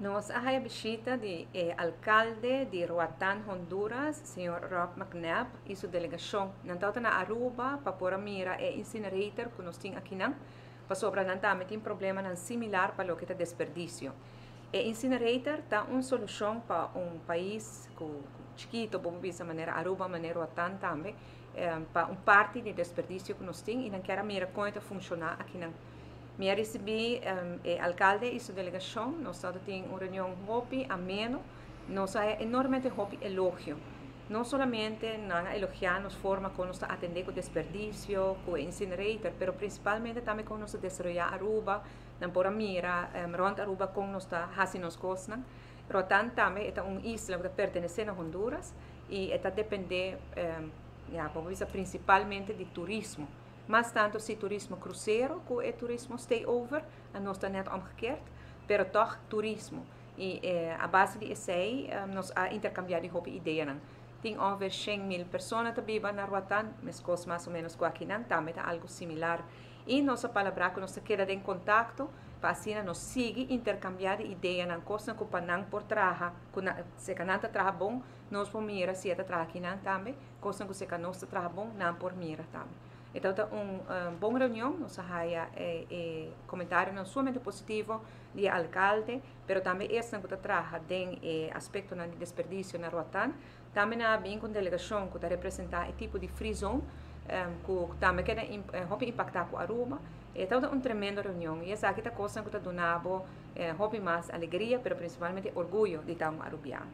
Nos a haya bishita di e alcalde di Roatán, Honduras, señor Rob McNabb, y su delegacion. Nan tabata na Aruba pa por a mira e incinerator cu nos tin akinan, pasobra nan tambe tin problemanan similar pa loke ta desperdicio. E incinerator ta un solucion pa un pais cu chikito, bo por bisa manera Aruba, manera Roatán tambe, pa un parti di desperdicio cu nos tin y nan kier a mira con e ta funciona akinan. Mi a ricibi e alcalde y su delegacion, nos tabata tin un reunion hopi ameno, nos a enormemente hopi elogio. No solamente nan a elogia nos forma con nos ta atende cu desperdicio, cu e incinerator, pero principalmente tambe con nos ta desaroya Aruba, nan por a mira rond Aruba con nos ta haci nos cosnan. Roatán tambe e ta un isla cu ta pertenece na Honduras y e ta depende, ya, bo por bisa principalmente di turismo. Mas tanto si turismo crucero cu e turismo stay over, nos ta net omgekeerd, pero toch turismo. Y a base di esey nos a intercambia di hopi ideanan. Tin ongeveer 100.000 persona ta biba na Roatán, mescos mas o menos cu akinan, tambe ta algo similar. Y nos a palabra cu nos ta keda den contacto, pa asina nos sigui intercambia di ideanan, cosnan cu pa nan por traha, cu na, seca nan ta traha bon, nos por mira si e ta traha akinan tambe, cosnan cu seca nos ta traha bon, nan por mira tambe. E tabata un bon reunion, nos a haya e comentarionan sumamente positivo di e alcalde, pero tambe esnan cu ta traha den e aspectonan di desperdicio na Roatán. Tambe nan a bin cu un delegacion cu ta representa e tipo di free zone, cu tambe keda hopi impacta cu Aruba. E tabata un tremendo reunion y esaki ta cosnan cu ta duna bo hopi mas alegria, pero principalmente orguyo di ta un Arubiano.